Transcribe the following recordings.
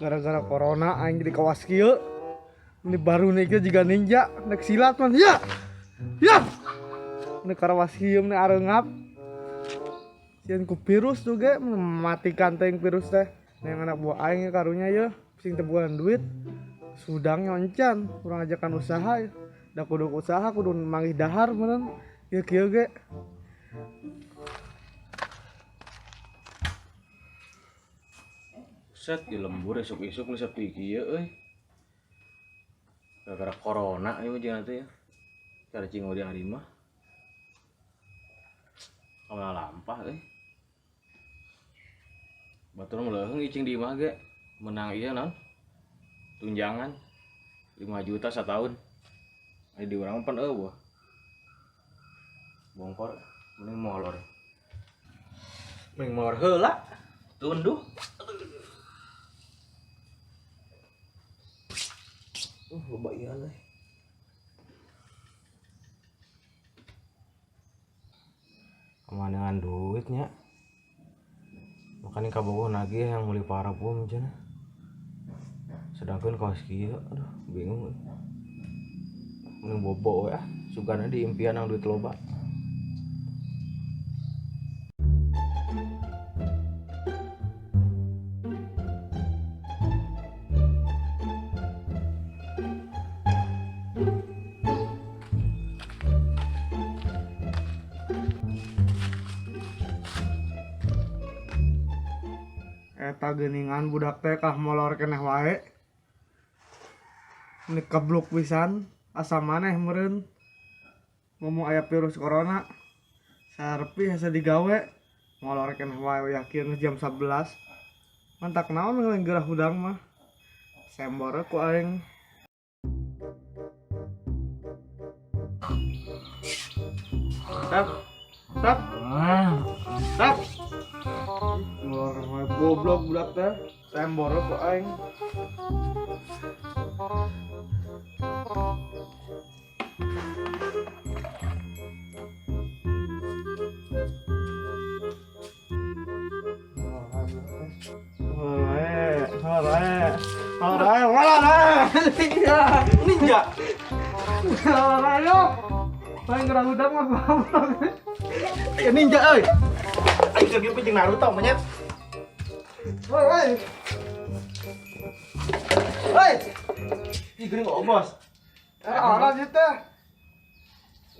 Gara-gara corona aing jadi kawas kieu. Ini baru nih juga ninja nek silat man ya. Ya. Ini karawas kieu meni areungap. Sieun ku virus juga mematikan teh virus teh. Neng anak buah aing karunya ya sing teu boga duit. Sudang nyoncan kurang ajakan usaha ya. Da kudu usaha kudu manggih dahar meureun kieu kieu ge. Set di lembur esuk-esuk nu sepi kieu euy. Gara-gara corona ieu mah jeung teh ya. Cara cing di hari mah. Kamana lampah euy. Batur mah leuheung icing di imah ge menang ieu naon? Tunjangan 5 juta setahun. Ai di urang pan eueuh. Bongkor mending molor. Mending molor heula. Tunduh. Loba ieu euy. Kemanangan duitnya. Makanya kabogoh nagih yang beli parfum cenah. Sedangkan kaos kieu, aduh bingung euy. Mending bobo we ah, sugana di impian yang duit loba. Eta geuningan budak teh kah molor keneh wae. Ini kebluk pisan asa maneh meureun. Ngomong aya virus corona. Sarpi asa digawe molor keneh wae yakin jam 11. Mantak naon ngeuleuh gerah hudang mah. Sembor ku aing. Tap. Tap. Tap. Molor wae goblok budak teh. Sembor ku aing. Ninja. Ayo. Paling gerah hudang mah goblok. Ayo ninja euy. Aing keur ngimpi jeung Naruto monyet. Woi, woi. Woi. Ih geuning bos. Orang ieu teh.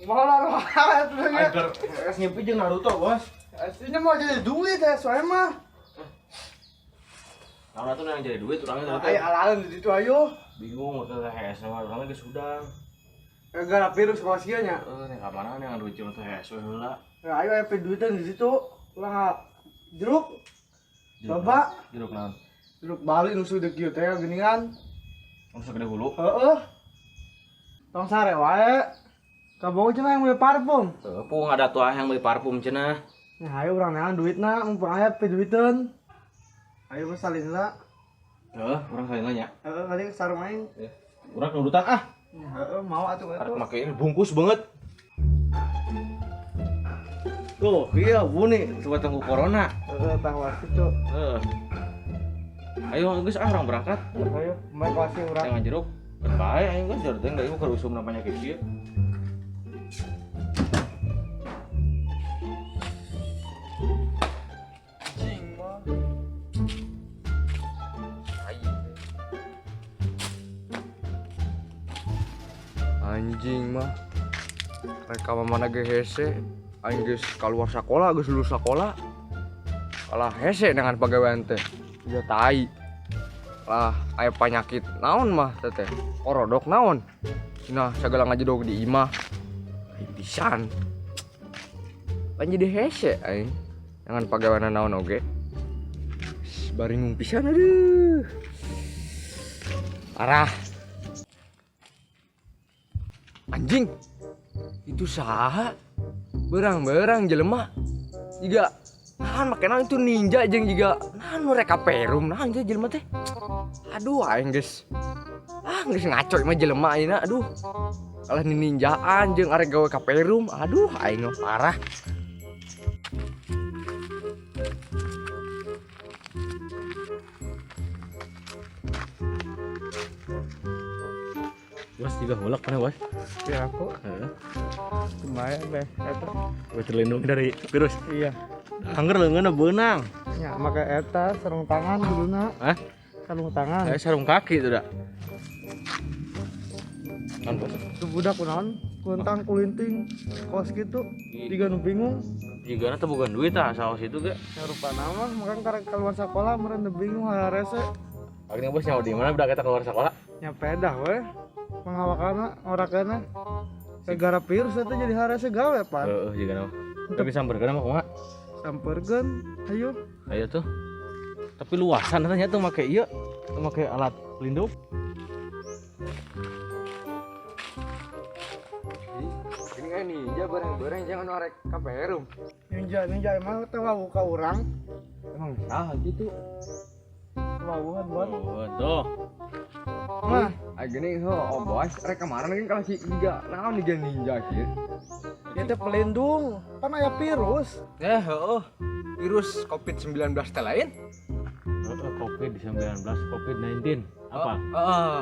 Molor wae tuh Aing keur ngimpi jeung Naruto, bos. Aslinya mau jadi duit ya, soalnya mah. Naruto yang jadi duit urangnya ternyata. Ayo alalan di situ ayo. Bingung teh hese mah urangnya geus hudang. Gara virus kawas kieu nya. Heeh, teh ka mana yang duit cuma teh hese heula. Ya ayo aya duitan di situ. Ulah jeruk. Coba jeruk naon? Jeruk Bali nu sudah kieu teh geuningan. Nu sagede hulu. Heeh. Tong sare wae. Kabogo cenah yang beli parfum. Heuh, pung ada tuah yang beli parfum cenah. Nah, ayo urang neangan duitna, mumpung aya duiteun. Ayo mah salin lah. Heeh, urang salin lah nya. Heeh, kali sarung aing. Urang nurutan ah. Heeh, mau atuh atuh. Make ini bungkus banget. Tuh, iya buni coba tunggu corona. Heeh, tah wasit tuh. Heeh. Ayo geus ah urang berangkat. Ayo, mai kasih urang. Jangan jeruk. Bae aing geus jeruk teh ieu keur usum namanya kieu. Anjing mah reka mana ge hese aing geus kaluar sakola geus lulus sakola kalah hese dengan pagawean teh ya tai lah aya panyakit naon mah teh korodok naon nah sagala ngajedog di imah aing pisan pan jadi hese aing dengan pagawean naon oge baringung pisan aduh parah. Anjing, itu saha? Berang-berang jelema. Jiga, nahan make naon itu ninja jeung jiga nahan mereka perum nahan teh jelema teh. Aduh aing geus. Ah geus ngaco mah jelema ayeuna aduh. Kalah ninjaan jeung arek gawe ka perum. Aduh aing mah parah. Juga hulek mana, Bos? Ya aku. Heeh. Lumayan beh eta. Gue terlindungi dari virus. Iya. Angger leungeunna beunang. Nya make eta sarung tangan duluna. Hah? Sarung tangan. Sarung kaki itu dah. Kan, Bos. Itu budak kunaon? Kuntang kulinting kos gitu. Jiga nu bingung. Jigana teh bukan duit ah saos itu ge. Ya rupana mah makan karek keluar sekolah meureun bingung harese. Akhirnya bos nyawa di mana budak eta keluar sekolah? Nya pedah we. Mangawakana ngorakana. Gara virus eta jadi harese gawe pan. Heeh, jigana mah. Tapi samperkeun mah kumaha? Samperkeun, ayo. Ayo tuh. Tapi luasan katanya tuh make ieu, make alat pelindung. Ini kan ninja bareng-bareng jangan orek ka perum. Ninja ninja emang teh wawuh ka urang. Emang saha gitu. Wawuhan buat. Oh, tuh. Mah, ah gini heuh, oh bos, rek kemarin kan kalau si ninja, naon ninja ninja kieu. Ieu teh pelindung, pan aya virus. Heeh. Virus Covid-19 teh lain. Heeh, Covid-19, Covid-19. Apa? Heeh.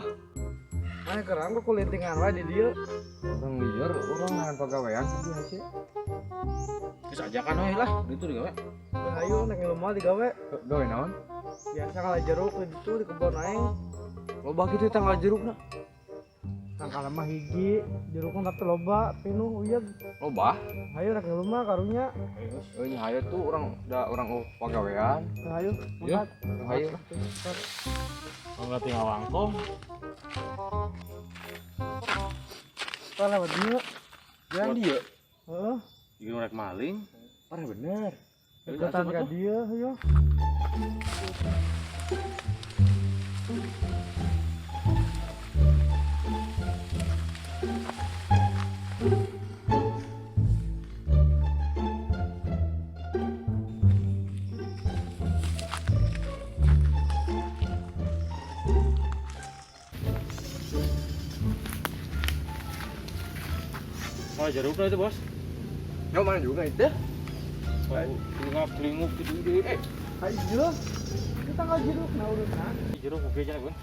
Mana kerang ku kulintingan wae di dieu. Urang lieur, urang nahan pagawean sih hese. Geus ajakan we lah, ditu digawe. Ayo nek ngilu mah digawe. Gawe naon? Biasa ngala jeruk di ditu di kebon aing. Loba kitu tanggal jerukna. Tangkal mah hiji, jerukna tapi loba, pinuh uyeg. Loba? Ayo rek ngilu mah karunya. Euy nya hayo tuh urang da urang pagawean. Ayo, Iya. Hayo. Enggak tinggal wangkong. Kita lewat dieu. Jalan dieu. Heeh. Ieu rek maling. Parah bener. Deketan ka dieu, ayo. Oh, jerukna itu, Bos. Yo mana juga itu? Telingap telinguk gitu deh. Ayo jeruk. Kita tanggal jeruk nah urutna. Jeruk oke aja, Bun.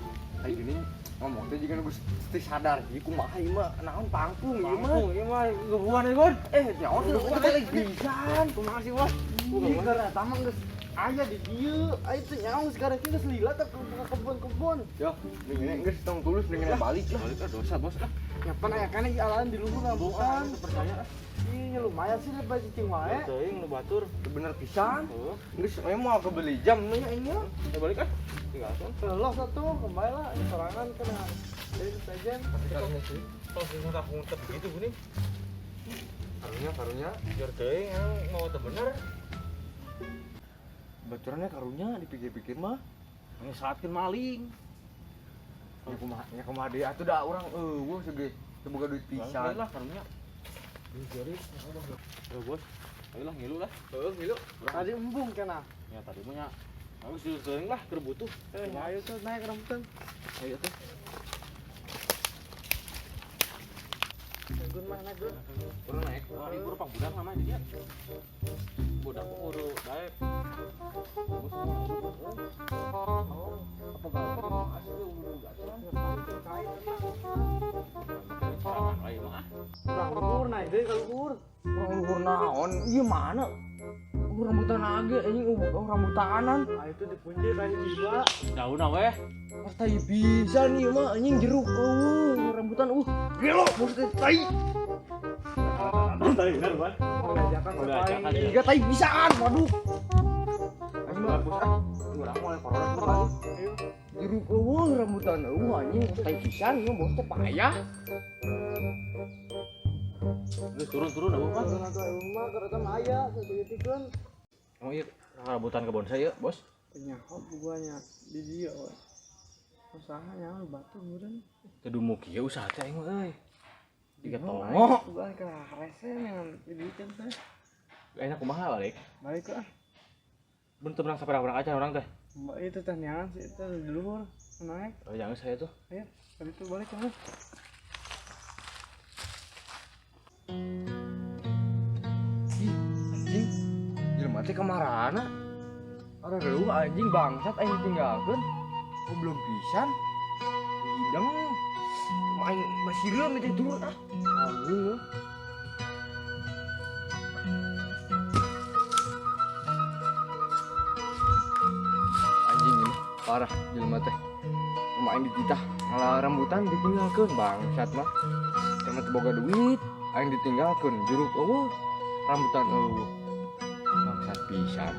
Ayo gini ngomong teh jiga geus teu sadar ieu kumaha ieu mah naon pangpung ieu mah. Pangpung ieu mah gebuan ieu, Bun. Nyaon teh lagi pisan. Kumaha sih, Bos? Ih, keur eta mah geus aya di dieu. Aya teh nyaong sekarang geus lila teh ke kebun-kebun. Yo, mendingan geus tong tulus mendingan balik lah. Balik ah dosa, Bos ah. Ya pan aya kana ieu alaan di luhur rambutan. Percaya ah. Ih, lumayan sih lepas cicing wae. Teuing nu batur. Bener pisan. Heeh. Geus aya moal kebeli jam nya ini. Ya balik ah. Tinggalkan. Loh satu kembali lah ini sorangan kena. Jadi sejen. Kalau sing nguntap gitu gini. Karunya karunya Biar teuing mau teu bener. baturannya karunya dipikir-pikir mah. Ini saatkeun maling. Ya kumaha deui atuh da urang eueuh sege teu boga duit pisan. Lah karunya. Jadi, ya bos, ayolah ngilu lah. Heeh, ngilu. Tadi embung kena. Ya tadi punya. Aku sudah sering lah keur butuh. Ayo tuh naik rambutan. Ayo tuh. Gun mah naik gun. Urang naik. Wah, libur pang budak namanya dia. Budak kudu daek. Bos Oh, apa gawe? Asli udah Kurang luhur naik deui ka luhur. Urang luhur naon? Ieu mana? Rambutan age anjing rambutanan. Ah itu dipunji tadi jiwa. Daun weh. Pas tai pisan ieu mah anjing jeruk eueuh rambutan gelo maksudnya tai. Tai bener, Bang. Oh, ajakan Udah ajakan. Tiga tai pisan, waduh. Anjing mah bos ah. Urang mulai corona lagi. Jeruk eueuh rambutan eueuh anjing tai pisan ieu bos teh payah. Geus turun-turun apa, Pak? Turun atuh eueuh mah keur eta mah aya saeutik-eutikeun. Emang ieu rambutan kebon saya, Bos. Nyaho guanya di dieu we. Usaha nya batu meureun. Teu dumuk kieu usaha teh aing mah euy. Tiga tongo. Gua ke rese dengan diduitkeun teh. Enak kumaha balik? Balik ah. Mun teu menang saperang-perang acan orang teh. Mbak itu teh neangan sih itu di luhur naik. Oh, jangan saya tuh. Ayo, tadi tuh balik kan. Ih, anjing. Jelema teh kamarana? Orang reuh anjing bangsat aing ditinggalkeun. Kok belum pisan? Hideng. Aing masih rieum teh turun ah. Anjing ya. Anjing ini parah jelema teh. Rumah aing dititah ngalah rambutan ditinggalkeun bangsat mah. Sama teu boga duit, aing ditinggalkeun jeruk eueuh, rambutan eueuh. Bangsat pisan.